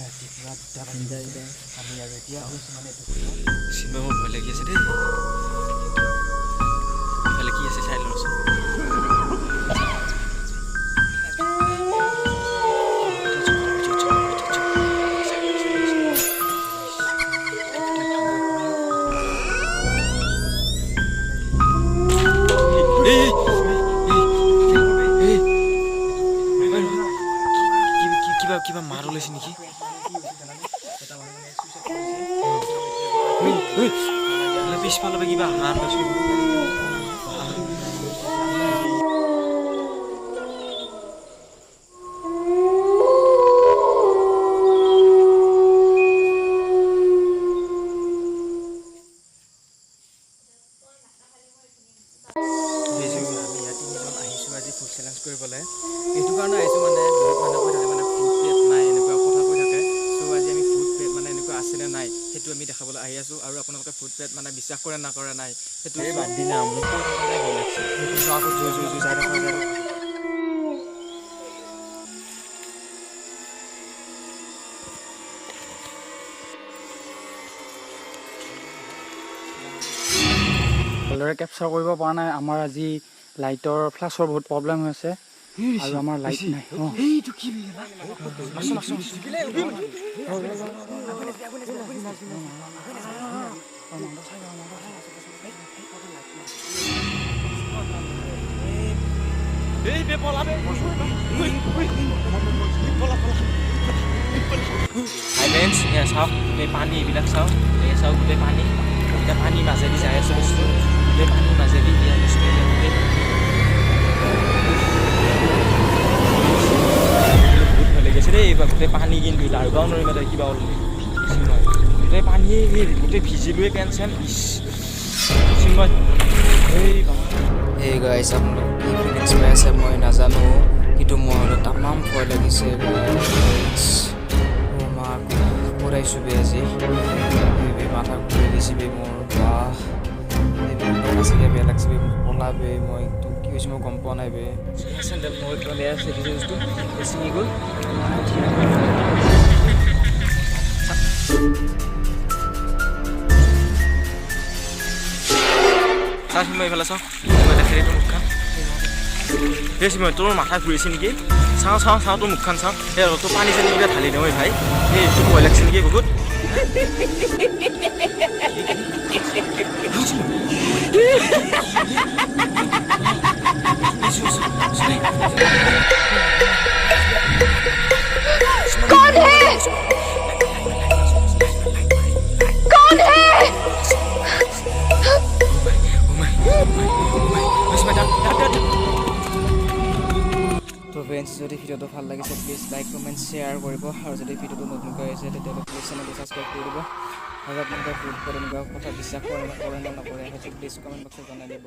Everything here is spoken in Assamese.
ৰাতিপুৱা 2টা বাজিছে। আমি আৰু এতিয়া গৈছোঁ মানে এইটো চিনেমা, মোৰ ভয় লাগি আছে দেই। ইফালে কি আছে চাই লওঁচোন। কিবা কিবা মাৰ ওলাইছে নেকি? পিছফালৰ পৰা কিবা হাঁহ পাইছোঁ। আমি ইয়াত তিনিজন আহিছোঁ আজি ফুড চেলেঞ্জ কৰিবলৈ। এইটো কাৰণে আহিছোঁ মানে বহুত মানুহে কৈ থাকে মানে ফুড পেট নাই, এনেকুৱা কথা কৈ থাকে। চ' আজি আমি ফুড পেট মানে এনেকুৱা আছেনে নাই সেইটো আমি দেখাবলৈ আহি আছোঁ। আৰু আপোনালোকে ফুড পেট মানে বিশ্বাস কৰে নকৰে নাই সেইটো বাদ দিনা, মোক কৈ থাকোঁতে ভয় লাগছে। আগত জুই জুই জুই যাই থাকা যাই থাকা। ভালদৰে কেপচাৰ কৰিব পৰা নাই। আমাৰ আজি লাইটৰ ফ্লাছৰ বহুত প্ৰব্লেম হৈ আছে আৰু আমাৰ লাইট নাই। অঁ, এইটো কি? হাই ফ্ৰেণ্ডছ, এয়া চাওক গোটেই পানী এইবিলাক চাওক, এয়া চাওক গোটেই পানী। এতিয়া পানী মাজেদি যাই আছোঁ বস্তু, গোটেই পানীৰ মাজেদি এয়া বস্তু, এয়া গোটেই বহুত ভয় লাগিছে দেই। এইবাৰ গোটেই পানী কিন্তু লাৰুবাও নোৱাৰিম এটা কিবা ওলালে চিন্ময়। গোটেই পানী গোটেই ভিজিলোৱে পেণ্ট চেন। ইছ চিন্ময়, এই হে গাইছ, আপোনালোকে কি ফিলিংছ পাই আছে মই নাজানো, কিন্তু মই হ'লে তামাম ভয় লাগিছে গাইছ। মা ক'ত বে আজি? বে মাথা ঘূৰি গৈছে বে মোৰ। বাহ, এইবিলাক সঁচাকৈ বেয়া লাগছে বে, মোক পলাবে। মই একদম কি হৈছে মই গম পোৱা নাই বে। চেণ্ডেল মোৰ কিবা বেয়া আছে, দেখিছে বস্তু ছিঙি গ'ল। চা চিন্ময়, এইফালে চাওঁ, মই দেখাই দিওঁ তোৰ মুখখন। সেই চিন্ময়, তোৰ মাথা ঘূৰিছে নেকি? চাওঁ চাওঁ চাওঁ, তোৰ মুখখন চাওঁ। সেই তোৰ পানী চানী কিবা ঢালি দিওঁ ভাই। সেই তোৰ ভয় লাগছে নেকি বহুত? कौन है? कौन है? তো ফ্ৰেণ্ডছ, যদি ভিডিঅ'টো ভাল লাগিছে প্লিজ লাইক, কমেণ্ট, শ্বেয়াৰ কৰিব। আৰু যদি ভিডিঅ'টো নতুনকৈ আহিছে তেতিয়াহ'লে প্লিজ চেনেলটো ছাবস্ক্ৰাইব কৰি দিব। আৰু আপোনালোকে ভূত প্ৰেত এনেকুৱা কথা বিশ্বাস কৰে নে নকৰে সেইটো প্লিজ কমেণ্ট বক্সত জনাই দিব।